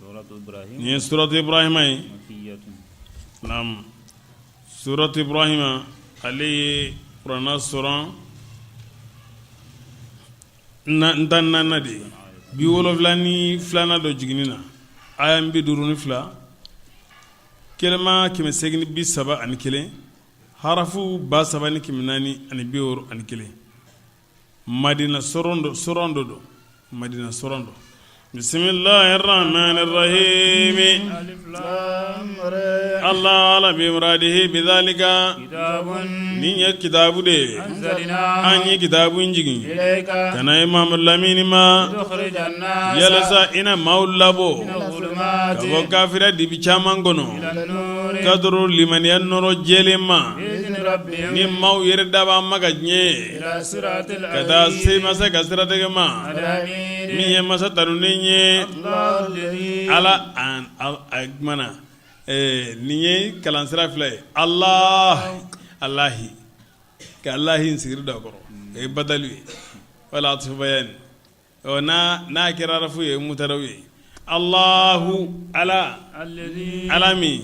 Nin ye suratu Ibrahima ye naam suratu Ibrahima ale ye kuranna suran 14nan de ye 72nan don jiginni na aya 52 kelema 831 harafu 3461. Madina suran dɔ don madina suran don bisimilahi rahmani rahimi Allahu a'lamu bi muradihi bizalika nin ye kitabu de ye an ye kitabu in jigin ka na e Muhamadu lamini ma yalasa i na maaw labɔ ka bɔ kafiriya dibi caman kɔnɔ ka don limaniya nɔɔrɔ jɛlen ma ni maaw yɛrɛ dabaa ma ka diɲɛ ye ka taa se masa ka siratigɛ ma min ye masa tanunen ye ala mana nin ye kalansira fila ye ala alahi ka alahi in sigi da kɔrɔ o ye badali ye wala atfubayani Ɔ n'a kɛra arafu ye mubtadaw ye Alahu ala ala min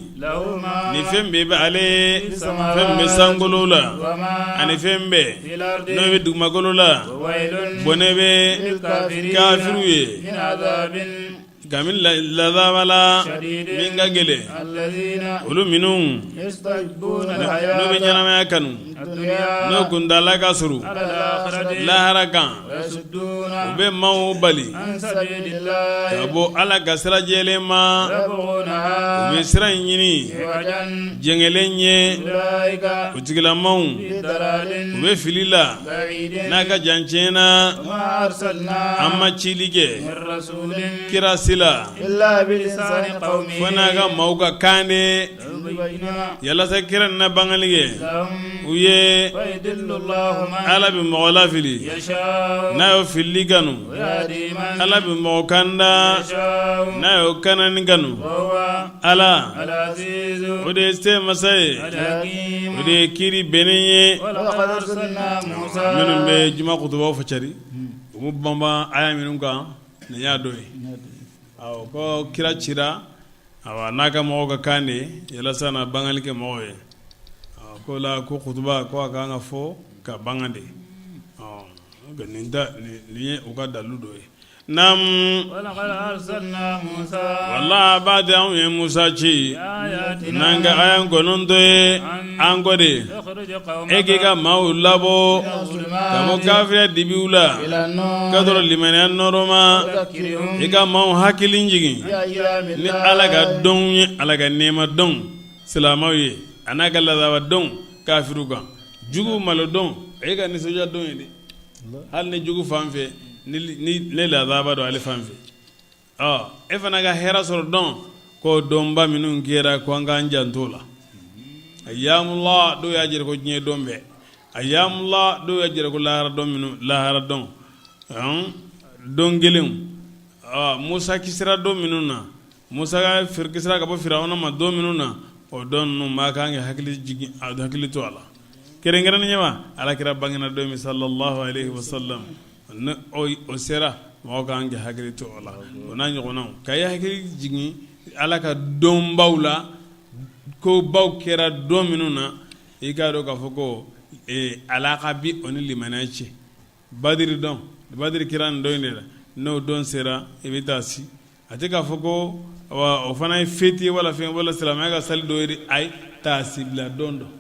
ni fɛn bɛɛ bɛ ale fɛn bɛ sankolo la ani fɛn bɛɛ n'o bɛ dugumakolo la bɔnɛ bɛ kafiriw ye kabini lazaba la min ka gɛlɛn olu minnu n'u bɛ ɲɛnamaya kanu n'o kuntaala ka surun lahara kan u bɛ maaw bali ka bɔ ala ka sira jɛlen ma u bɛ sira in ɲini jɛngɛlen ye o tigilamaw u bɛ fili la n'a ka jan tiɲɛ na an ma cili kɛ kira si la fo n'a ka maaw ka kan de yalasa kira na bangali kɛ u ye ala bɛ mɔgɔ lafili n'a y'o filili kanu ala bɛ mɔgɔ kanda n'a y'o kandani kanu ala o de ye se masa ye o de ye kiri bɛnnen ye minnu bɛ juma kutubaw fɔ cari u b'u banban aya minnu kan nin y'a dɔ ye awɔ ko kira cira awa n'a ka mɔgɔw ka kan de yalasa na bangali kɛ mɔgɔw ye ko la ko kutuba ko a ka kan ka fɔ ka banga de nin ye u ka dalu dɔ ye naamu wala b'a di anw ye Musa ci n'an ka aya 9 ye an ko de e k'i ka maaw labɔ ka bɔ kafiriya dibiw la ka sɔrɔ limaniya nɔɔrɔ ma i ka maaw hakili jigin ni ala ka donw ye ala ka nɛɛma donw silamɛw ye a n'a ka lazaba donw kafiriw kan jugu malo don e ka nisɔndiya don ye dɛ hali ni jugu fan fɛ ni lazaba don ale fan fɛ e fana ka hɛrɛ sɔrɔ don ko donba minnu kɛra ko an k'an janto la ayamula dɔw y'a jira ko diɲɛ don bɛɛ ayamula dɔw y'a jira ko lahara don minnu lahara don don kelen Musa kisira don minnu na Musa ka kisira ka bɔ Firawuna ma don minnu na o don ninnu maa kan ka hakili jigin hakili to a la kɛrɛnkɛrɛnnenya ma ala kira bangena don min sallallahu alaihi wasallam o sera mɔgɔ kan ka hakili to o la o n'a ɲɔgɔnnaw ka i hakili jigin ala ka donbaw la ko baw kɛra don minnu na i k'a dɔn k'a fɔ ko alaka bi o ni limaniya cɛ badiri don badiri kɛra nin don in de la n'o don sera i bɛ taa si a tɛ k'a fɔ ko o fana ye fête ye wala fɛn wala silamɛya ka sali dɔ ye ayi taasibila don don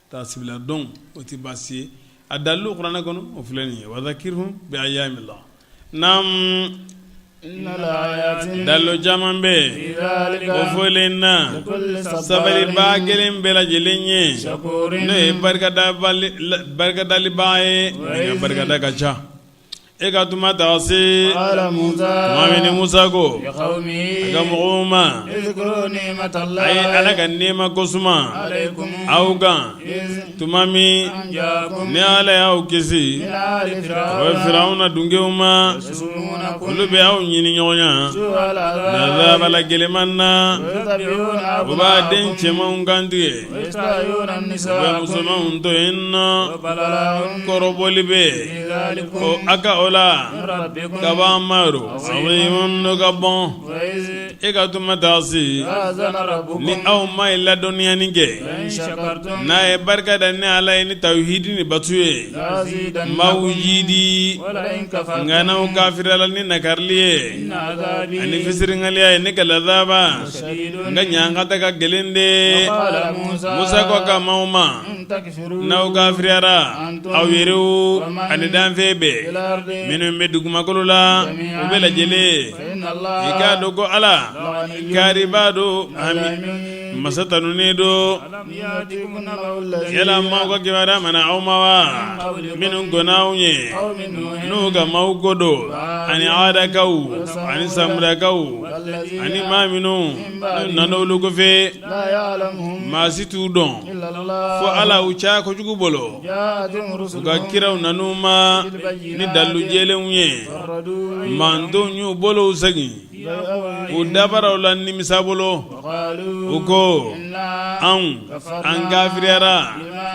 taasibila don o tɛ baasi ye a dalilu kuranɛ kɔnɔ o filɛ nin ye wa zakirhum bi ayyamillah naam dalilu caman bɛ yen o fɔlen na sabalibaa kelen bɛɛ lajɛlen ye n'o ye barikadalibaa ye barikada ka ca E ka tuma ta se tuma min ni Musa ko a ka mɔgɔw ma a ye Ala ka nɛɛma ko suma aw kan tuma min ni Ala y'aw kisi ka bɔ Firawuna dungew ma olu bɛ aw ɲini ɲɔgɔnya lazaba la gɛlɛman na u b'a den cɛmanw kantigɛ u bɛ musomanw to yen nɔ kɔrɔbɔli bɛ yen ko a ka o aw la ka bɔ an ma yɔrɔ azimun ka bon e ka tuma taasi ni aw ma ye ladɔnniyani kɛ n'a ye barika da ne ala ye ni tawhidi ni batu ye n b'aw jiidi nka n'aw kafiriyala ni nakarili ye ani fisirinkaliya ye ne ka lazaba n ka ɲangata ka gɛlɛn de. Musa ko a ka maaw ma, n'aw kafiriyara aw yɛrɛw ani danfɛn bɛɛ minnu bɛ dugumakolo la u bɛɛ lajɛlen, i k'a dɔn ko ala kaaribaa don, masa tanunen don. Yala maaw ka kibaruya ma na aw ma wa minnu kɔnna aw ɲɛ n'u ka maaw ko don ani adakaw ani samudakaw ani maa minnu nana olu kɔfɛ, maa si t'u dɔn fo ala u caya kojugu bolo. U ka kiraw nan'u ma ni dalilu jɛlenw ye, mantonw y'u bolow segin u dabaraw la nimisa bolo, u ko anw an kafiriyara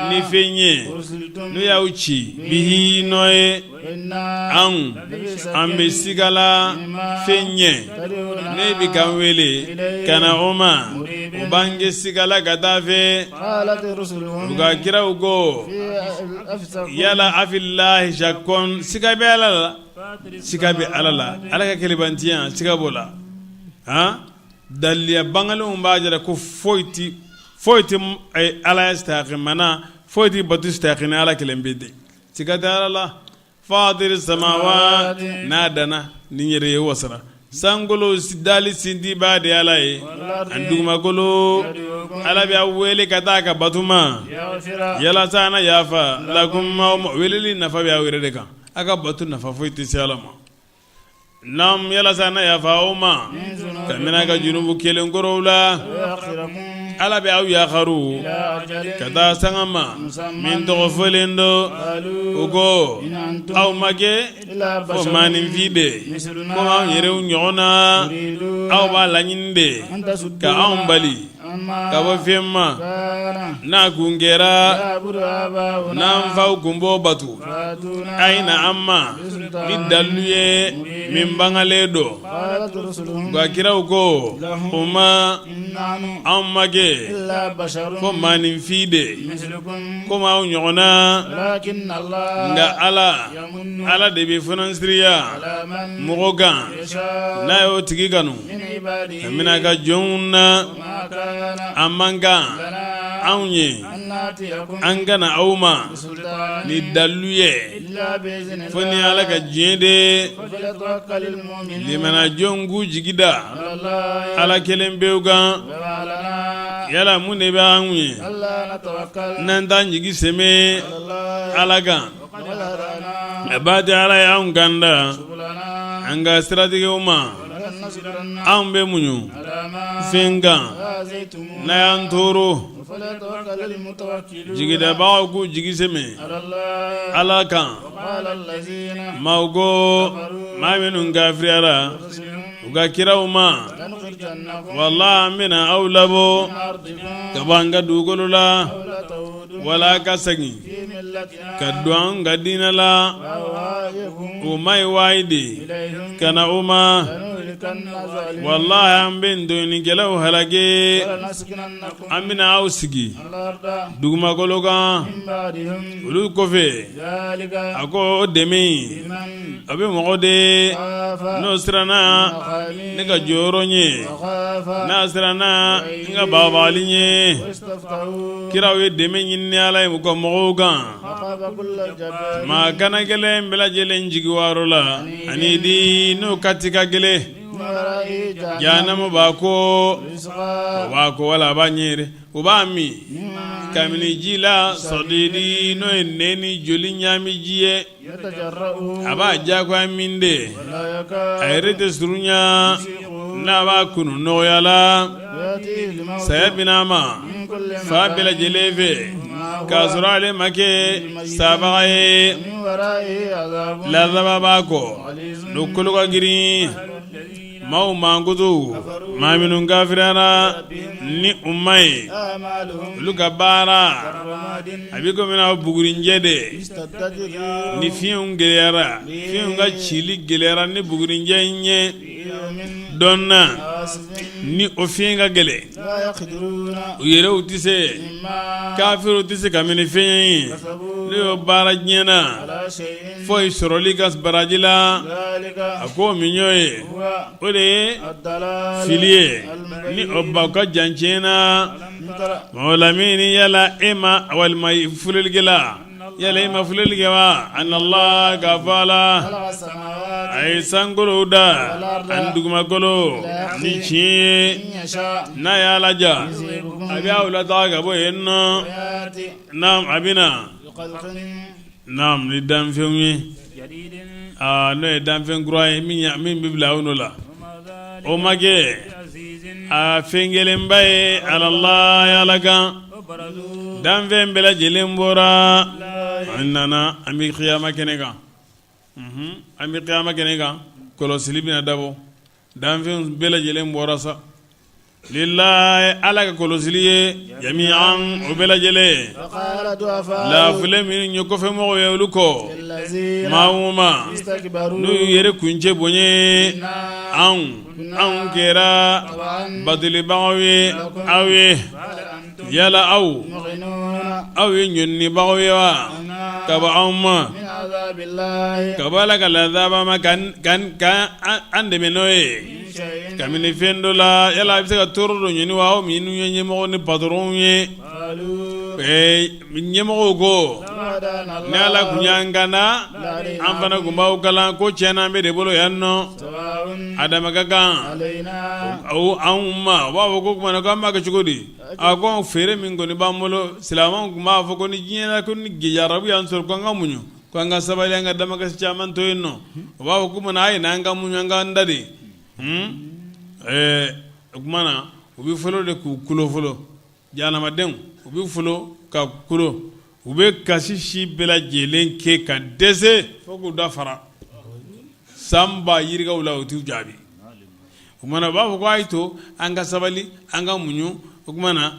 ni fɛn ye n'o y'aw ci bihi n'o ye, anw an bɛ siga la fɛn ɲɛ ne bɛ k'an wele ka na o ma, o b'an kɛ siga la ka taa fɛ. U ka kiraw ko yala afilahi shakun, siga bɛ ala la, siga bɛ ala la, ala ka kelenbantiya siga b'o la. Han daliya bangalenw b'a jira ko foyi tɛ foyi tɛ ala sitahimana, foyi tɛ bato sitahimi ni ala kelen pe tɛ. Siga tɛ ala la, fatiri samawa n'a danna ni yɛrɛ ye wasara sankolo dali sintiba de ala ye ani dugumakolo. Ala bɛ aw wele ka taa ka bato ma yalasa a na yafa lakum aw ma. Weleli nafa bɛ aw yɛrɛ de kan, aw ka bato nafa foyi tɛ se ala ma. Naam, yalasa a na yafa aw ma ka minɛ ka junubu kelen kɔrɔw la. Ala bɛ aw yakaru ka taa sanga ma min tɔgɔ fɔlen don. U ko aw ma kɛ fo maaninfin de ko anw yɛrɛw ɲɔgɔn na, aw b'a laɲini de ka anw bali ka bɔ fɛn ma n'a kun kɛra n'an faw kun b'o batu. A ye na an ma ni dalilu ye min bangalen don. U ka kiraw ko u ma, anw ma kɛ fo maaninfin de komi aw ɲɔgɔn na, nka ala ala de bɛ fonisereya mɔgɔ kan n'a y'o tigi kanu ka minɛ a ka jɔnw na. A man kan anw ye an ka na aw ma ni dalilu ye fo ni ala ka diɲɛ de. Limanajɔnw k'u jigi da ala kelen pewu kan. Yala mun de bɛ anw ye n'an t'an jigi sɛmɛ ala kan? A b'a di ala ye anw kanda an ka siratigɛw ma. Anw bɛ muɲu fɛn kan n'a y'an tɔɔrɔ. Jigidabagaw k'u jigi sɛmɛ ala kan. Maaw ko maa minnu kafiriyara u ka kiraw ma, wala an bɛna aw labɔ ka bɔ an ka dugukolo la, wala ka segin ka don an ka diinɛ la. O ma ye wayi de ka na o ma, walahi an bɛ tɔɲɔnikɛlaw halaki, an bɛna aw sigi dugumakolo kan olu kɔfɛ. A ko o dɛmɛ a bɛ mɔgɔ de n'o siranna ne ka jɔyɔrɔ ɲɛ, n'a siranna n ka bagabagali ɲɛ. Kiraw ye dɛmɛ ɲini ni ala ye u ka mɔgɔw kan. Maa kannagɛlɛn bɛɛ lajɛlen jigi waro la ani di n'o kati ka gɛlɛn, jahanama b'a ko o b'a ko wala a b'a ɲɛ o b'a min kabini ji la sadidi, n'o ye nɛn ni joli ɲaami ji ye. A b'a diyagoya min de, a yɛrɛ tɛ surunya n'a b'a kunu nɔgɔya la. Saya bɛ na a ma fan bɛɛ lajɛlen fɛ k'a sɔrɔ ale ma kɛ sabaga ye. Lazaba b'a kɔ n'o kolo ka girin. Maaw mankutu maa minnu kafiriyara ni u ma ye olu ka baara a bɛ komi n'a bugurinjɛ de ni fiɲɛw gɛlɛyara fiɲɛw ka cili gɛlɛyara ni bugurinjɛ in ye don na ni o fiɲɛ ka gɛlɛn u yɛrɛw tɛ se kafiriw tɛ se ka minɛ fɛn ye n'u y'o baara diɲɛ na foyi sɔrɔli ka baraji la a ko min y'o ye o de ye fili ye ni o ba ka jan tiɲɛ na Mamadu Lamini yala e ma walima filɛlikɛla yala e ma filɛli kɛ wa anala k'a fɔ ala a ye sankolow da ani dugumakolo ni tiɲɛ ye n'a y'a laja a bɛ aw lataga ka bɔ yen nɔ naam a bɛ na naam ni danfɛnw ye n'o ye danfɛn kura ye min bɛ bila aw nɔ la o ma kɛ a fɛn gɛlɛnba ye alala ala kan danfɛn bɛɛ lajɛlen bɔra an nana an bɛ kiyama kɛnɛ kan an bɛ kiyama kɛnɛ kan kɔlɔsili bɛna dabɔ danfɛn bɛɛ lajɛlen bɔra sa lilahi ala ka kɔlɔsili ye jami'an o bɛɛ lajɛlen lafile minnu ye kɔfɛmɔgɔw ye olu kɔ maa o maa n'u y'u yɛrɛ kuncɛ bonya anw anw kɛra batolibagaw ye aw ye yala aw aw ye ɲɔnibagaw ye wa ka bɔ anw ma ka bɔ ala ka lazaba ma ka an dɛmɛ n'o ye kabini fɛn dɔ la yala a bɛ se ka tɔɔrɔ dɔ ɲini wa aw minnu ye ɲɛmɔgɔ ni patɔrɔnw ye ɲɛmɔgɔw ko ni ala tun y'an kanda an fana tun b'aw kalan ko tiɲɛna an bɛ de bolo yan nɔ a dama ka kan anw ma u b'a fɔ ko tuma na k'an b'a kɛ cogo di a ko feere min kɔni b'an bolo silamɛw tun b'a fɔ ko ni diɲɛ ko ni jarabi y'an sɔrɔ ko an ka muɲu ko an ka sabali an ka damakasi caman to yen nɔ u b'a fɔ ko munna a ye n'an ka muɲu an k'an da de o tuma na u bɛ fɔlɔ de k'u kolo fɔlɔ jahanamadenw u bɛ fɔlɔ ka kolo u bɛ kasi si bɛɛ lajɛlen kɛ ka dɛsɛ fo k'u da fara san ba yirikaw la u t'u jaabi o tuma na u b'a fɔ ko a ye to an ka sabali an ka muɲu o tuma na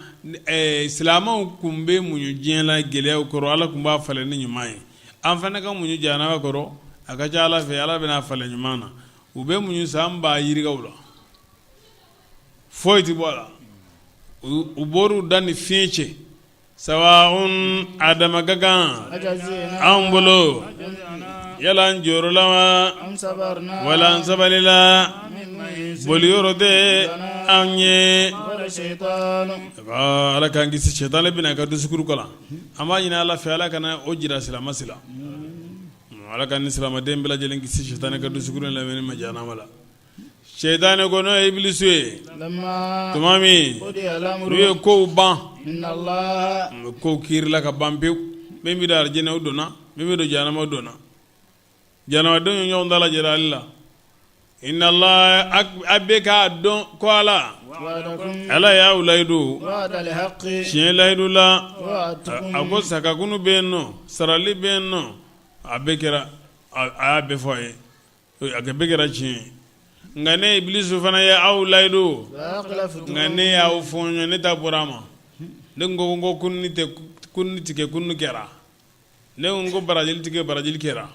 silamɛw tun bɛ muɲu diɲɛ la gɛlɛyaw kɔrɔ ala tun b'a falen ni ɲuman ye an fana ka muɲu jahanama kɔrɔ a ka ca ala fɛ ala bɛna a falen ɲuman na u bɛ muɲu san ba yirikaw la foyi tɛ bɔ a la u bɔr'u da ni fiɲɛ cɛ sawa'un a dama ka kan anw bolo yala an jɔrɔla wa wala an sabalila boli yɔrɔ tɛ an ye ala k'an kisi sɛtanɛ bɛna ka dusukuru kalan an b'a ɲini ala fɛ ala kana o jira silamɛ si la ala k'an ni silamɛden bɛɛ lajɛlen kisi sɛtanɛ ka dusukuru lamɛnni ma jahanama la Sɛtanɛ ko n'o ye ibilisu ye tuma min n'u ye kow ban kow kiirila ka ban pewu min bɛ don arijinɛ o donna min bɛ don jahanama o donna jahanamadenw ye ɲɔgɔn dalajɛ ale la inna Allah a bɛ k'a dɔn ko ala ala y'aw layidu tiɲɛ layidu la a ko sa ka kunun bɛ yen nɔ sarali bɛ yen nɔ a bɛɛ kɛra a y'a bɛɛ fɔ a ye A bɛɛ kɛra tiɲɛ ye nka ne ibilisu fana ye aw layidu nka ne y'aw fɔɲɔ ne ta bɔra a ma ne ko ko kununni tɛ kɛ kununni kɛra ne ko barajili tɛ kɛ barajili kɛra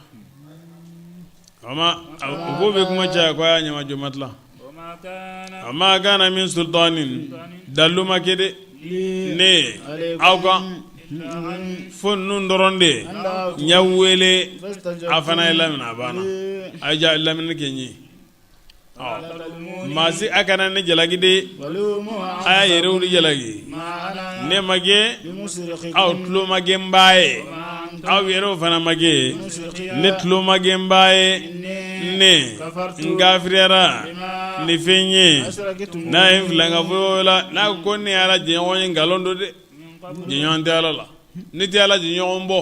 u ko bɛ kuma caya ko a y'a ɲamajɔ matila wa ma kana min sultanin dalu ma kɛ dɛ ne aw kan fo ninnu dɔrɔn de n y'aw wele a fana ye laminɛ a banna a ye ja lamɛnni kɛ n ye maa si a kana ne jalaki dɛ a y'a yɛrɛw de jalaki ne ma kɛ aw tulomagɛnbaa ye aw yɛrɛw fana ma kɛ ne tulomagɛnbaa ye ne n kafiriyara ni fɛn ye n'a ye n filankafoya la n'a ko ne ye ala jɛɲɔgɔn ye nkalon don dɛ jɛɲɔgɔn tɛ ala la ne tɛ ala jɛɲɔgɔn bɔ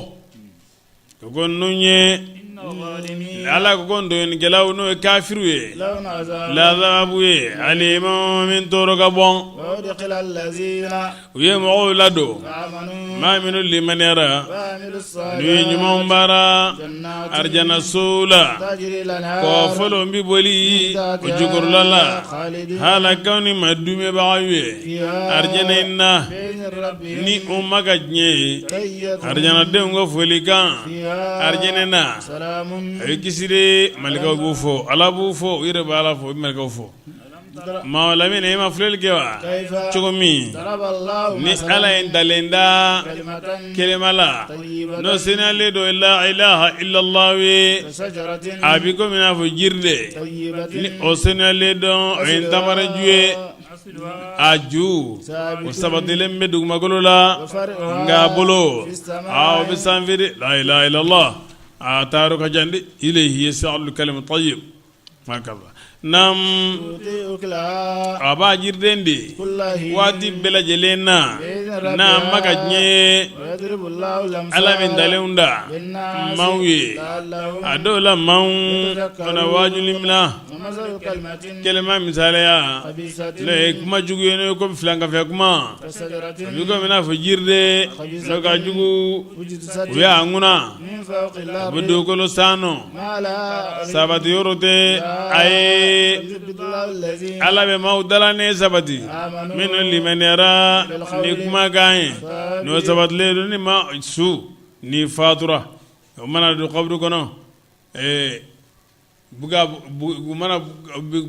o ko ninnu ye Ala ko ko tɔɲɔnikɛlaw n'o ye kafiriw ye lazabu ye alimu min tɔɔrɔ ka bon u ye mɔgɔw ladon maa minnu limaniyara n'u ye ɲuman baara arijana sow la kɔfɔlɔn bɛ boli o jukɔrɔla la halakaw ni ma duumɛbagaw ye arijana in na ni u ma ka diɲɛ ye arijanadenw ka folikan arijana na a ye kisi de malikaw b'u fɔ ala b'u fɔ u yɛrɛ bɛ ala fo u bɛ malikaw fo maa lamini e ma filɛli kɛ wa cogo min ni ala ye ntalen da kelema la n'o seniyalen don la ilaha illallah ye a bɛ komi n'a fɔ jiri de ni o seniyalen don o ye ntamaraju ye a ju o sabatilen bɛ dugumakolo la nka a bolo a bɛ sanfɛ de la ilaha illallah a taayɔrɔ ka jan dɛ ilayhi yas'adul kalimu tayyib naam a b'a jiriden di waati bɛɛ lajɛlen na n'a ma ka diɲɛ ye ala bɛ ntalenw da maaw ye a dɔw la maaw fana waajuli minɛ Kelema misaliya n'o ye kuma jugu ye n'o ye komi filankafoya kuma a bɛ komi n'a fɔ jiri de n'o ka jugu u y'a ŋuna a bɛ dugukolo san nɔ sabati yɔrɔ tɛ a ye ala bɛ maaw dalanen sabati minnu limaniyara ni kumakan ye n'o sabatilen don ni maa su ni fatura o mana don kaburu kɔnɔ ee u mana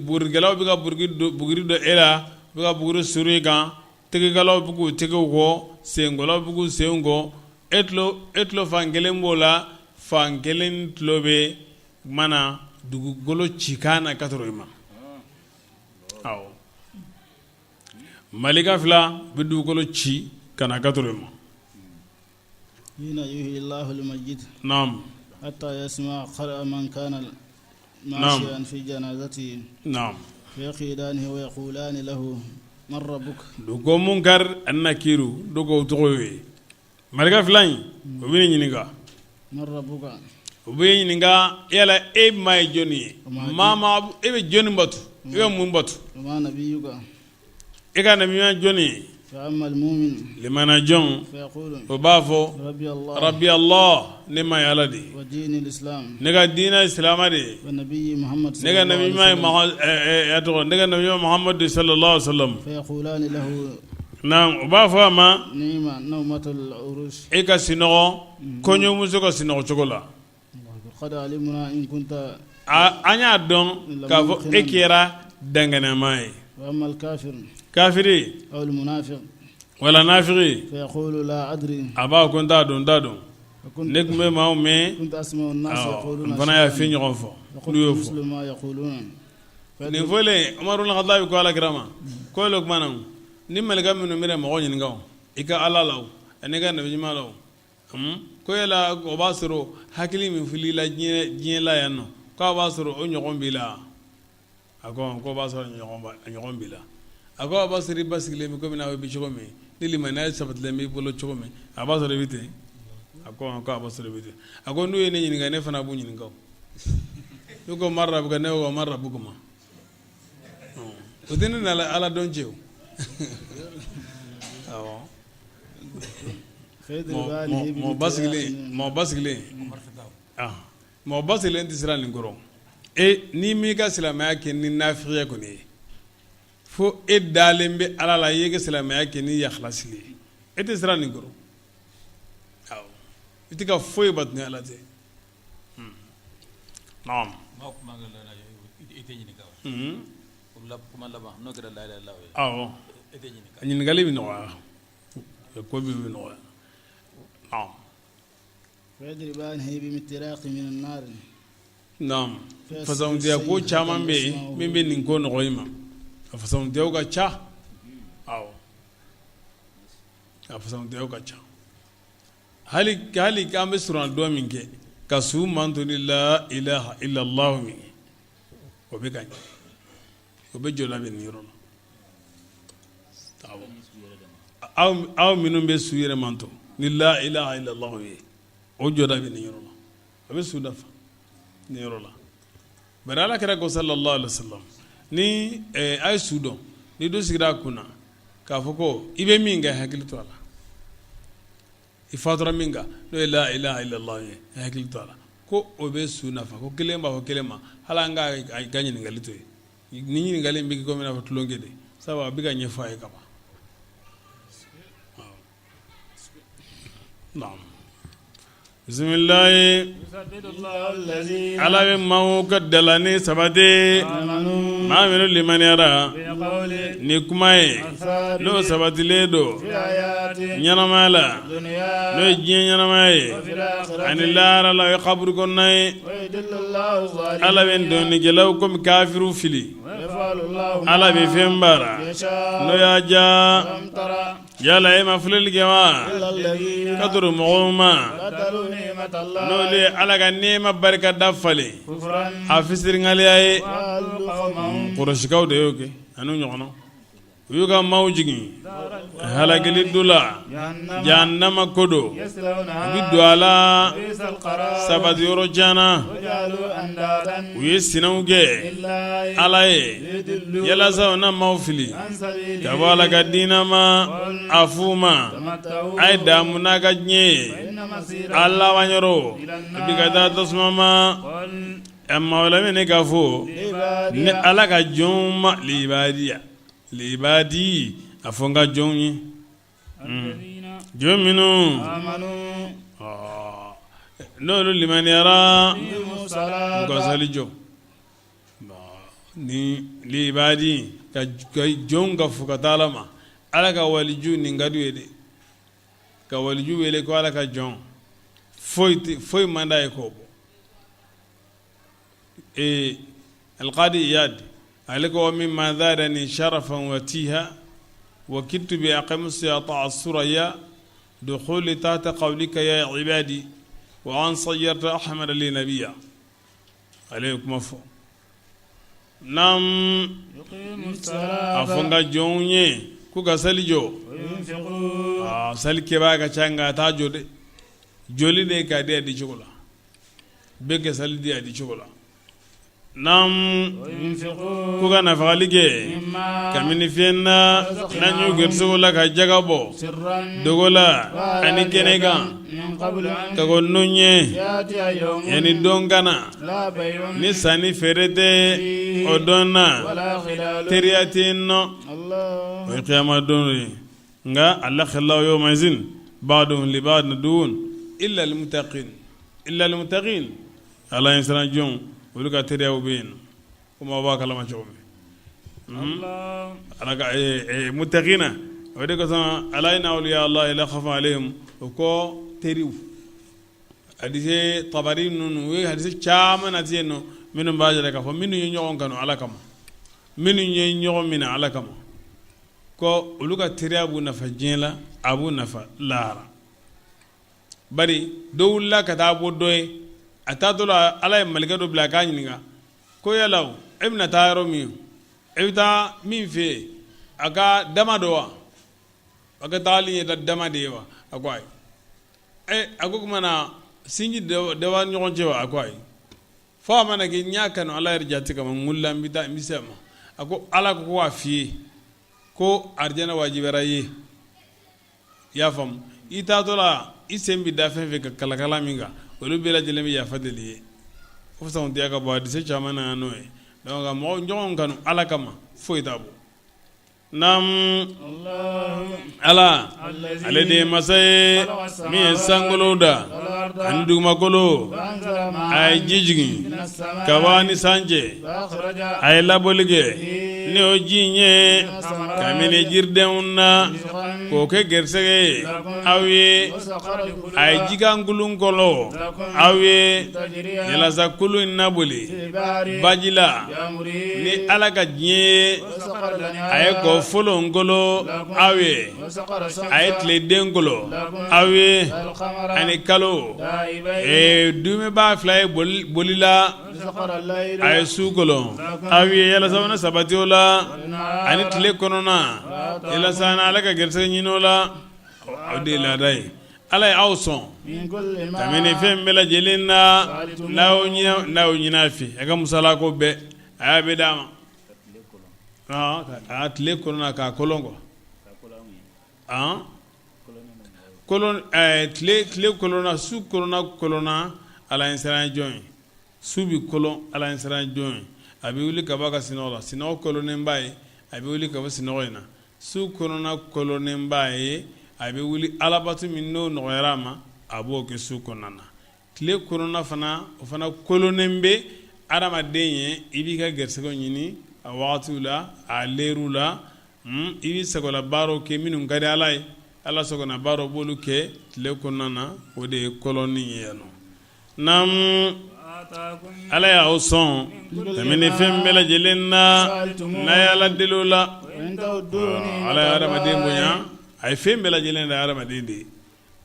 burukɛlaw bɛ ka buguri don e la u bɛ ka buguri suru i kan tɛgɛkalaw bɛ k'u tɛgɛw ko senkolaw bɛ k'u senw ko e e tulo fan kelen b'o la fan kelen tulo bɛ mana dugukolo cikan na ka sɔrɔ i ma awɔ malika fila bɛ dugukolo ci ka na ka sɔrɔ i ma حين يحيي الله الميت نعم حتى يسمع قرع من كان ماشيا في جنازته نعم فيقيدانه ويقولان له من ربك duko munkar ani nakiru doko tɔgɔ ye malika fila in o bɛ ɲininka من ربك u bɛ ɲininka yala e ma ye jɔnni ye maa e bɛ jɔnni batu e bɛ mun batu وما نبيك e ka nabiɲuman jɔnni ye limana jɔn o b'a fɔ rabi Allah ne ma ye ala de ye ne ka diinɛ ye silamɛ de ye ne ka nabiɲuman ye tɔgɔ ne ka nabiɲuman Muhamadu sallallahu alaihi wasallam u b'a fɔ a ma e ka sinɔgɔ kɔɲɔmuso ka sinɔgɔ cogo la an y'a dɔn k'a fɔ e kɛra danganama ye kafiri wala nafigi a b'a ko n t'a dɔn n t'a dɔn ne tun bɛ maaw mɛn n fana y'a fɛn ɲɔgɔn fɔ n'u y'o fɔ nin fɔlen Umaru ibn Khattabi ko ala kira ma ko o tuma na ni malika minnu bɛna mɔgɔ ɲininka i ka ala la ani ka nabiɲuman la ko yala o b'a sɔrɔ hakili min filila diɲɛ la yan nɔ k'a b'a sɔrɔ o ɲɔgɔn b'i la a ko ko b'a sɔrɔ ɲɔgɔn b'i la a ko a b'a sɔrɔ i basigilen bɛ komi n'a bɛ cogo min ni limaniya sabatilen b'i bolo cogo min a b'a sɔrɔ i bɛ ten a ko a b'a sɔrɔ i bɛ ten a ko n'u ye ne ɲininka ne fana b'u ɲininka n'u ko man rabuka ne ko man rabukuma o tɛ ne ni ala dɔn cɛ o mɔgɔ mɔgɔ basigilen tɛ siran nin kɔrɔ e n'i m'i ka silamɛya kɛ ni nafigiya kɔni ye fo e dalen bɛ ala la i y'i ka silamɛya kɛ ni ikhlasi ye e tɛ siran nin kɔrɔ i tɛ ka foyi bato ni ala tɛ ɲininkali bɛ nɔgɔya ko bɛ nɔgɔya fasamantiya ko caman bɛ yen min bɛ nin ko nɔgɔya i ma a fasamantiyaw ka ca a fasamantiyaw ka ca hali hali k'an bɛ suran dɔn min kɛ ka su manto ni la ilaha illallah min ye o bɛ ka ɲɛ o bɛ jɔ labɛn nin yɔrɔ la aw minnu bɛ su yɛrɛ manto ni la ilaha illallah ye o jɔda bɛ nin yɔrɔ la a bɛ su dafa. nin yɔrɔ la. Bari ala kira ko sallallahu alaihi wasallam ni a ye su dɔn, ni dɔ sigira a kun na k'a fɔ ko i bɛ min kɛ, hakili to a la. I fatura min kan, n'o ye la ilaha illallah ye, hakili to a la ko o bɛ su nafa. Ko kelen b'a fɔ kelen ma, hali an ka ɲininkali to yen, ni ɲininkali in bɛ kɛ komi i n'a fɔ tulonkɛ de, sabu a bɛ ka ɲɛfɔ a ye ka ban. Naam. Bisimilayi. Ala bɛ maaw ka dalani sabati, maa minnu limaniyara ni kuma ye, n'o sabatilen don ɲɛnamaya la, n'o ye diɲɛ ɲɛnamaya ye, ani lahara la, o ye kaburu kɔnɔna ye. Ala bɛ dɔnnikɛlaw komi kafiriw fili. Ala bɛ fɛn baara n'o y'a diya. Yala e ma filɛli kɛ wa ka turu mɔgɔw ma, n'olu ye Ala ka nɛɛma barika da falen a fisirinkaliya ye? Kurasikaw de y'o kɛ an'u ɲɔgɔnnaw. U y'u ka maaw jigin halakili du la, jahanama ko don. U bɛ don a la sabati yɔrɔ jan na. U ye sinaw kɛ Ala ye yalasa u na maaw fili ka bɔ Ala ka diinɛ ma. A f'u ma, a ye daamu n'a ka diɲɛ ye, a laban yɔrɔ a bɛ ka taa tasuma ma. Ɛ maa lamini k'a fɔ ni Ala ka jɔnw ma, liibadiya liibadi, a fɔ n ka jɔnw ye, jɔn minnu n'olu limaniyara, u ka sali jɔ. Ni liibadi ka jɔnw ka fo ka taa Ala ma. Ala ka waliju nin ka d'u ye dɛ, ka waliju wele ko Ala ka jɔn, foyi foyi man d'a ye k'o bɔ. Ee, Alqadi Iyad ale ko mimma zadani sharafan wa tiha wa kittu bi aqamsi ata suraya dukhuli tahta qawlika ya ibadi wa an sayyarta ahmad li nabiyya. Ale ye kuma fɔ. Naam, a fɔ n ka jɔnw ye k'u ka sali jɔ. Sali kɛbaa ka ca, nka a t'a jɔ dɛ. Jɔli de ka di a di cogo la, bɛɛ kɛ sali di a di cogo la. Naam, k'u ka nafagali kɛ kabini fɛn na n'an y'u garisigɛ la ka jaga bɔ dogo la ani kɛnɛ kan, ka kɔn don ɲɛ, yanni don ka na ni sanni feere tɛ o don na, teriya tɛ yen nɔ, o ye kiyama don ye. Nka al-akhillau yawmaizin ba'duhum li ba'din aduwwun illa al-muttaqin, illa al-muttaqin. Ala ɲɛsiran jɔnw, olu ka teriyaw bɛ yen, komi aw b'a kalama cogo min. Ala ka muttaqina, o de kosɔn ala inna awliya Allahi la khawfun alayhim. O kɔ teriw, hadisi Tabari ninnu, u ye hadisi caman nati yen nɔ minnu b'a jira k'a fɔ minnu ye ɲɔgɔn kanu Ala kama, minnu ye ɲɔgɔn minɛ Ala kama, ko olu ka teriya b'u nafa diɲɛ la, a b'u nafa lahara. Bari dɔ wulila ka taa bɔ dɔ ye, a taatɔ la, Ala ye malikɛ dɔ bila a k'a ɲininka ko yala e bɛna taa yɔrɔ min, e bɛ taa min fɛ yen, a ka dama don wa? A ka tagali ye dama de ye wa? A ko ayi. A ko tuma na sinji dɔ b'a ɲɔgɔn cɛ wa? A ko ayi. Fo a mana kɛ n y'a kanu Ala yɛrɛ jate kama, n wulila, n bɛ taa, n bɛ se a ma. A ko Ala ko k'a f'i ye ko arijana wajibiyara i ye. I y'a faamu, i taatɔ la, i sen bɛ da fɛn fɛn ka kalakala min kan, olu bɛɛ lajɛlen bɛ yafa deli i ye. O fisaya ka bɔ hadisi caman na n'o ye. Donc ka mɔgɔ ɲɔgɔn kanu Ala kama, foyi t'a bɔ. Naamu, Ala, ale de ye masa ye min ye sankolo da ani dugumakolo. A ye ji jigin ka bɔ ni san cɛ, a ye labɔli kɛ ni o ji in ye kabini jiridenw na k'o kɛ garisɛgɛ ye aw ye. A ye jikan kulun kɔlɔ aw ye yalasa kulun in na boli baji la ni Ala ka diɲɛ ye. A ye kɔ folon kolo aw ye, a ye tileden kolo aw ye, ani kalo duumɛbaa fila ye boli la. A ye su kolo aw ye yalasa aw na sabati o la, ani tile kɔnɔna, yalasa na Ala ka garisɛgɛ ɲini o la. O de ye laada ye. Ala ye aw sɔn kabini fɛn bɛɛ lajɛlen na n'aw ɲini a fɛ a ka musalako bɛɛ a y'a bɛɛ d'a ma a tile kɔnɔna k'a kolon kɔ tile kolonna su kolonna kolonna Ala ɲɛsiran jɔn ye su bɛ kolon Ala ɲɛsiran jɔn ye a bɛ wuli ka bɔ a ka sinɔgɔ la sinɔgɔ kolonnen b'a ye a bɛ wuli ka bɔ sinɔgɔ in na su kɔnɔna kolonnen b'a ye a bɛ wuli alabato min n'o nɔgɔyara a ma a b'o kɛ su kɔnɔna na tile kɔnɔna fana o fana kolonnen bɛ adamaden ye i b'i ka garisɛgɛ ɲini a wagatiw la a lɛriw la i b'i sagola baaraw kɛ minnu ka di Ala ye Ala sagona baaraw b'olu kɛ tile kɔnɔna na o de ye kolonni ye yan nɔ naamu Ala y'aw sɔn kabini fɛn bɛɛ lajɛlen na n'a ye Ala deli o la Ala ye adamaden bonya a ye fɛn bɛɛ lajɛlen da adamaden de ye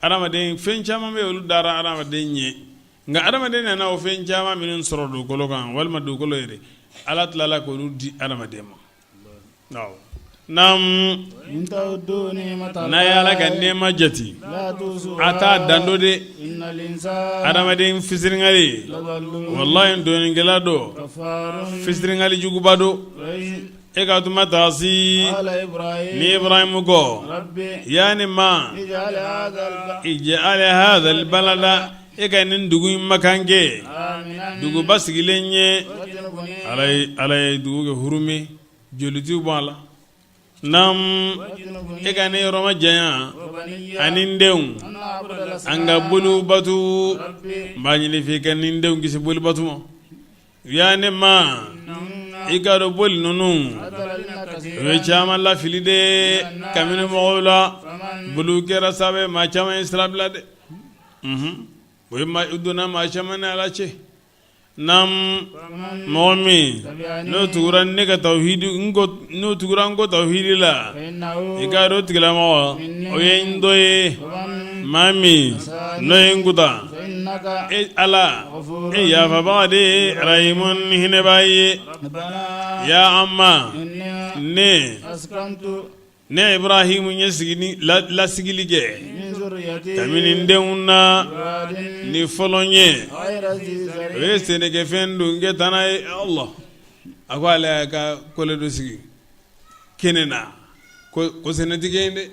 adamaden fɛn caman bɛ olu dara adamaden ɲɛ nka adamaden nana o fɛn caman minnu sɔrɔ dugukolo kan walima dugukolo yɛrɛ Ala tilala k'olu di adamaden ma naamu n'a ye Ala ka nɛɛma jate a t'a dan dɔn dɛ adamaden fitiriwale walayi dɔnnikɛla don fitiriwale juguba don e ka tuma taasi ni Ibrahim ko ya ne ma ij'al hadhal balada e ka nin dugu in makan kɛ dugu basigilen ye Ala ye dugu kɛ hurumi joli ti bɔ a la naamu e ka ne yɔrɔ majanya ani n denw an ka boliw batu n b'a ɲini fɛ i ka ni n denw kisi boli batu ma ya ne ma i k'a dɔn boli ninnu u ye caman lafili de kabini mɔgɔw la boliw kɛra sababu ye maa caman ye sira bila dɛ o ye donna maa caman ni Ala cɛ naamu mɔgɔ min n'o tugura ne ka tawhidi n'o tugura n ko tawhidi la i k'a dɔn o tigilamɔgɔ o ye n dɔ ye maa min n'o ye n kuta e Ala e yafabaga de ye rahimun hinɛbaa ye ya an ma ne ne Ibrahim ye sigi lasigili kɛ kabini n denw na ni fɔlɔ ye o ye sɛnɛkɛfɛn don kɛ tana ye Allah a ko ale y'a ka kɔlɛ dɔ sigi kɛnɛ na ko sɛnɛ tɛ kɛ yen dɛ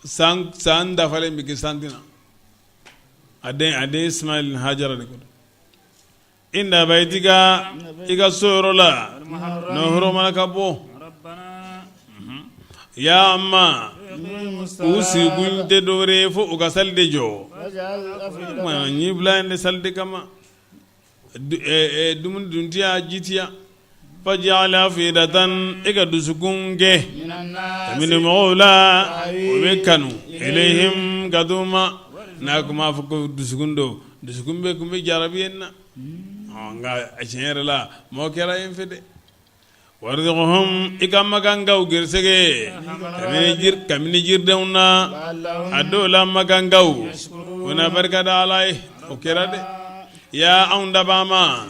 san dafalen bɛ kɛ san tɛ na a den Ismail ni Hajara de ko inda baytika i ka so yɔrɔ la n'o hɔrɔmala ka bɔ ya amma u sigikun tɛ dɔwɛrɛ ye fo u ka sali de jɔ n y'i bila yen de sali de kama dumuni dun tɛ yan ji tɛ yan faj'al afidatan e ka dusukun kɛ kabini mɔgɔw la o bɛ kanu ilayhim ka d'u ma n'a kuma fɔ ko dusukun don dusukun bɛ kun bɛ jarabi yen na nka tiɲɛ yɛrɛ la mɔgɔ kɛra yen fɛ dɛ warzuqhum i ka makankaw gɛrɛsɛgɛ kabini jiridenw na a dɔw la makankaw u na barika da Ala ye o kɛra dɛ ya anw dabaa ma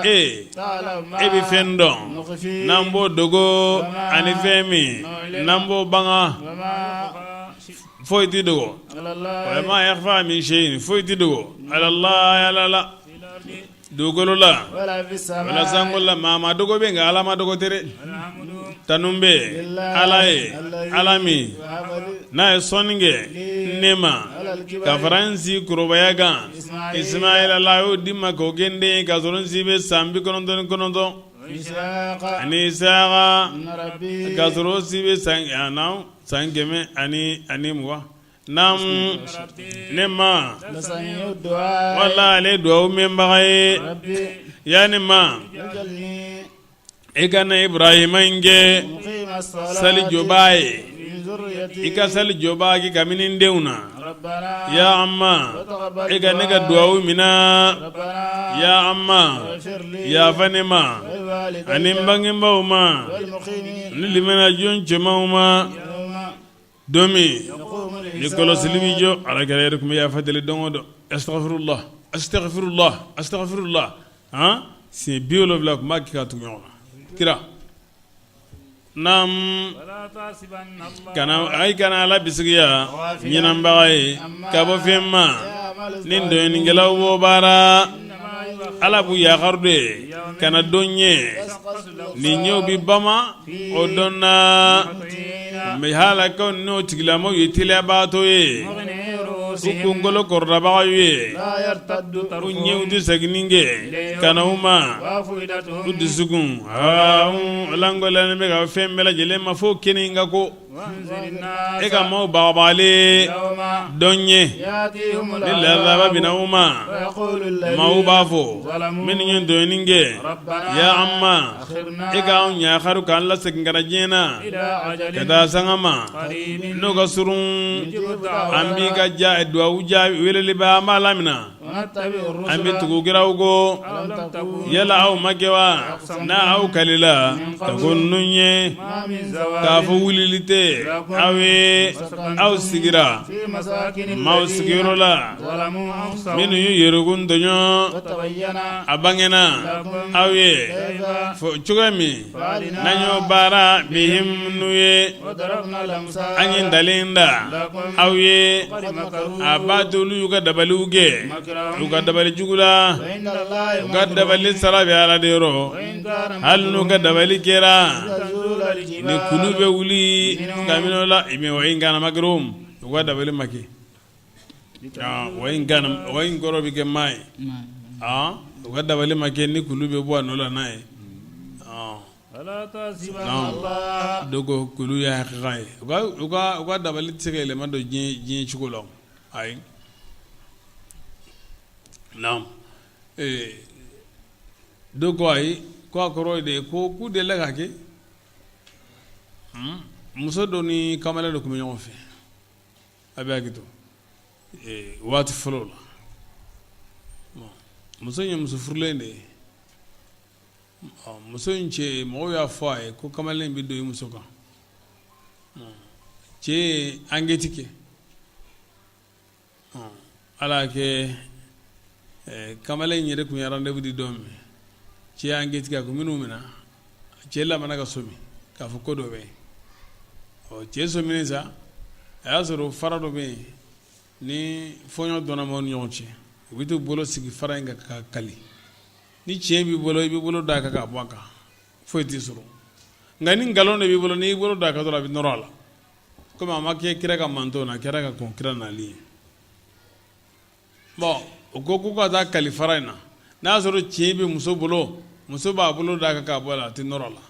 e e bɛ fɛn dɔn n'an b'o dogo ani fɛn min n'an b'o banga foyi tɛ dogo wa ma yakhfa min shay'in foyi tɛ dogo ala Ala la dugukolo la wala sankolo la maa ma dogo bɛ nka ala ma dogo tɛ dɛ tanu bɛ ala ye ala min n'a ye sɔnni kɛ ne ma ka fara n si kɔrɔbaya kan Ismaila la a y'o di n ma k'o kɛ n den ye k'a sɔrɔ n si bɛ san 99 ani Isaka k'a sɔrɔ o si bɛ san 120 naamu ne ma wala ale dugawu mɛnbaga ye ya ne ma e ka na Ibrahima in kɛ sali jɔbaa ye i ka sali jɔbaa kɛ kabini n denw na ya an ma e ka ne ka dugawu minɛ ya an ma yafa ne ma ani n bangebaaw ma ni limaniya jɔn cɛmanw ma don min ni kɔlɔsili bɛ jɔ ala kira yɛrɛ tun bɛ yafa deli don o don astaghfirullah astaghfirullah astaghfirullah han siɲɛ 70 tun b'a kɛ ka tugu ɲɔgɔn na kira. Naam kana ay kana Ala bisigiya ɲinanbaga ye ka bɔ fɛn ma ni dɔnkɛlaw b'o baara Ala b'u yakaru de ka na don ɲɛ ni ɲɛw bɛ bama o don na mɛ halakaw n'o tigilamɔgɔw ye teliyabaatɔ ye u kunkolo kɔrɔtabagaw ye u ɲɛw tɛ seginni kɛ ka na u ma u dusukun lankolonlen bɛ ka fɛn bɛɛ lajɛlen ma fo kelen ka ko e ka maaw bagabagalen don ɲɛ ni lazaba bɛ na u ma maaw b'a fɔ minnu ye tɔɲɔni kɛ ya an ma e k'an yakaru k'an lasegin ka na diɲɛ na ka taa sanga ma n'o ka surun an b'i ka dugawu jaabi weleli bɛ an b'a lamina an bɛ tugu kiraw kɔ yala aw ma kɛ wa n'a aw kalila ka ko ninnu ye k'a fɔ wulili tɛ aw ye aw sigira maaw sigiyɔrɔ la minnu y'u yɛrɛkun tɔɲɔ a bangena aw ye cogo min n'an y'o baara bihim n'u ye an ye ntalen da aw ye a b'a to olu y'u ka dabaliw kɛ u ka dabali jugu la u ka dabali sara bɛ Ala de yɔrɔ hali n'u ka dabali kɛra ni kulu bɛ wuli kabini o la wa in kana makiruhum u ka dabali ma kɛ wa in kɔrɔ bɛ kɛ maa ye u ka dabali ma kɛ ni kulu bɛ bɔ a nɔ la n'a ye dɔw ko kulu ye hakika ye u ka dabali tɛ se ka yɛlɛma don diɲɛ cogo la ayi dɔw ko ayi ko a kɔrɔ de ye ko k'u delila ka kɛ muso dɔ ni kamalen dɔ tun bɛ ɲɔgɔn fɛ a bɛ hakɛ to waati fɔlɔ la muso in ye muso furulen de ye muso in cɛ mɔgɔw y'a fɔ a ye ko kamalen bɛ don i muso kan cɛ ye ankɛti kɛ ala y'a kɛ kamalen in yɛrɛ tun ye rendez-vous di don min cɛ ye ankɛti kɛ a ko minnu minɛ cɛ labanna ka sɔmi k'a fɔ ko dɔ bɛ yen ɔ cɛ sɔminen sa a y'a sɔrɔ fara dɔ bɛ yen ni fɔɲɔ donna maaw ni ɲɔgɔn cɛ u bɛ t'u bolo sigi fara in kan ka kali ni tiɲɛ b'i bolo i b'i bolo d'a kan k'a bɔ a kan foyi t'i sɔrɔ nka ni nkalon de b'i bolo n'i bolo d'a kan dɔrɔn a bɛ nɔrɔ a la komi a ma kɛ kira ka manton na a kɛra ka kɔn kira nali ye bon u ko k'u ka taa kali fara in na n'a y'a sɔrɔ tiɲɛ bɛ muso bolo muso b'a bolo d'a kan k'a bɔ a la a tɛ nɔrɔ a la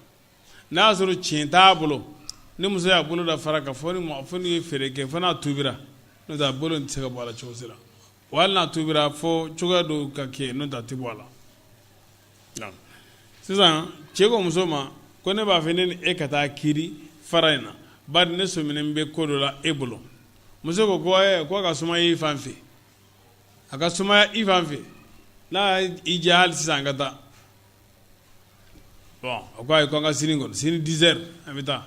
n'a y'a sɔrɔ tiɲɛ t'a bolo ni muso y'a bolo da fara kan fo ni ye feere kɛ fo n'a tubira n'o tɛ a bolo in tɛ se ka bɔ a la cogo si la wa hali n'a tubira fo cogoya dɔw ka kɛ n'o tɛ a tɛ bɔ a la sisan cɛ ko muso ma ko ne b'a fɛ ne ni e ka taa kiri fara in na bari ne sɔminen bɛ ko dɔ la e bolo muso ko ko ko a ka sumaya i fan fɛ a ka sumaya i fan fɛ n'a y'i diya hali sisan an ka taa bon a ko ayi ko an ka sini kɔnɔ sini 10 heures an bɛ taa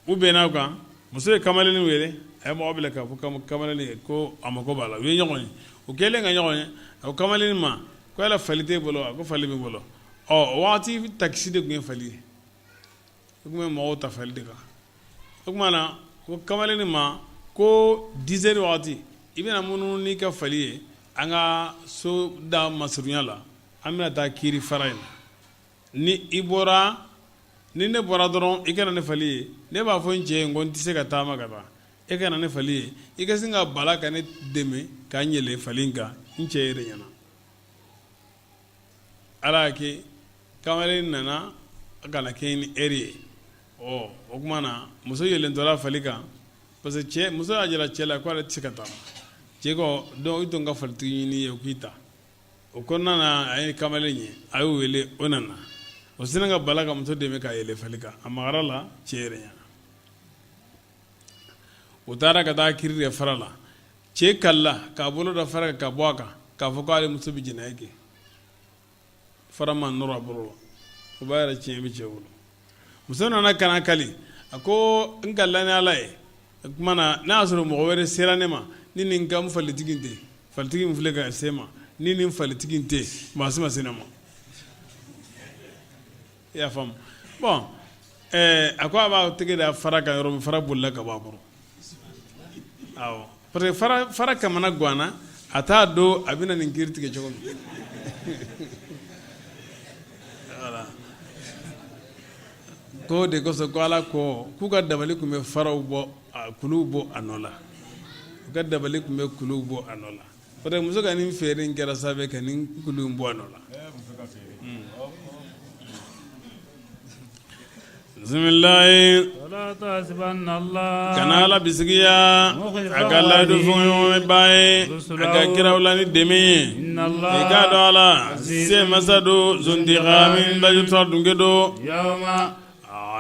u bɛnna o kan muso ye kamalennin wele a ye mɔgɔ bila k'a fɔ kamalennin ye ko a mako b'a la u ye ɲɔgɔn ye u kɛlen ka ɲɔgɔn ye a ko kamalennin ma ko yala fali t'e bolo a ko fali bɛ n bolo ɔ o waati takisi de tun ye fali ye u tun bɛ mɔgɔw ta fali de kan o tuma na ko kamalennin ma ko 10 heures waati i bɛna munumunu n'i ka fali ye an ka so da masurunya la an bɛna taa kiri fara in na ni i bɔra ni ne bɔra dɔrɔn i ka na ni fali ye ne b'a fɔ n cɛ ye ko n tɛ se ka taama ka taa e ka na ni fali ye i ka sin ka bala ka ne dɛmɛ ka n yɛlɛ fali in kan n cɛ yɛrɛ ɲɛna ala y'a kɛ kamalen nana ka na kɛ ni heure ye ɔ o tuma na muso yɛlɛntɔla fali kan parce que cɛ muso y'a jira cɛ la ko ale tɛ se ka taa cɛ ko donc i to n ka falitigi ɲini ye o k'i ta o kɔnɔna na a ye kamalen ye a y'o wele o nana o sinna ka bala ka muso dɛmɛ ka yɛlɛ fali kan a magara la cɛ yɛrɛ ɲɛna u taara ka taa kiri de fara la cɛ kalila k'a bolo da fara kan ka bɔ a kan k'a fɔ k'ale muso bɛ jɛnɛya kɛ fara ma nɔrɔ a bolo la o b'a yira tiɲɛ bɛ cɛ bolo muso nana ka na kali a ko n kalila ni ala ye o tuma na n'a y'a sɔrɔ mɔgɔ wɛrɛ sera ne ma ni nin ka n falitigi tɛ falitigi min filɛ ka se ma ni nin falitigi tɛ maa si ma se ne ma i y'a faamu bon. Ɛɛ a ko a b'a tɛgɛ da fara kan yɔrɔ min, fara bolila ka bɔ a kɔrɔ. Awɔ, parce que fara kamana ganna, a t'a dɔn a bɛna nin kiri tigɛ cogo min. Voilà, ko de kosɔn ko Ala ko k'u ka dabali tun bɛ faraw bɔ, kuluw bɔ a nɔ la. U ka dabali tun bɛ kuluw bɔ a nɔ la, parce que muso ka nin feere in kɛra sababu ye ka nin kulu in bɔ a nɔ la. Bisimilayi, kana Ala bisigiya a ka layidu fɔɲɔgɔnba ye, a ka kiraw la ni dɛmɛ ye. I k'a dɔn Ala se masa don, zuntiqamin lajutɔ dunke don.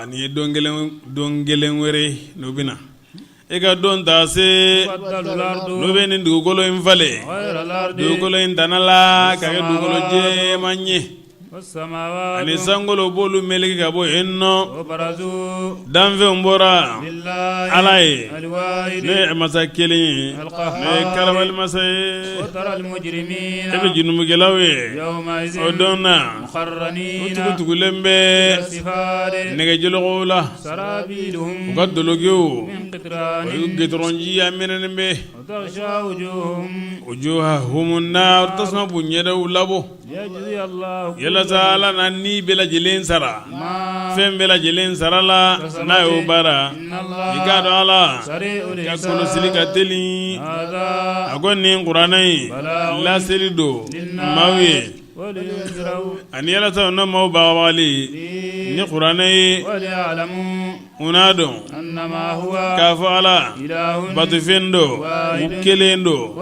Nin ye don gɛlɛn wɛrɛ n'o bɛ na. E ka don ta se n'u bɛ nin dugukolo in falen, dugukolo in tana la ka kɛ dugukolo jɛman ye, ani sankolo b'olu meleke ka bɔ yen nɔ. Danfɛnw bɔra Ala ye, n'o ye masa kelen ye, n'o ye karabali masa ye. E bɛ junumukɛlaw ye o don na, u tugutugulen bɛ nɛgɛjɔlɔkɔw la. U ka dolokiw, o gitɔrɔnji a mɛnɛnen bɛ, wujuhahum nar, tasuma b'u ɲɛdaw labɔ, yalasa Ala na ni bɛɛ lajɛlen sara fɛn bɛɛ lajɛlen sara la n'a y'o baara. I k'a dɔn Ala ka kɔlɔsili ka teli. A ko nin kuranɛ in laseli don maaw ye, ani yalasa u na maaw bagabagali ni kuranɛ ye, u n'a dɔn k'a fɔ Ala batofɛn don, u kelen don,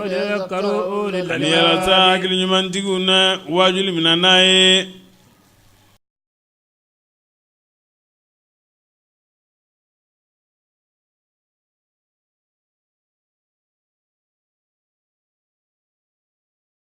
ani yalasa hakili ɲumantigiw na waajuli minɛ n'a ye.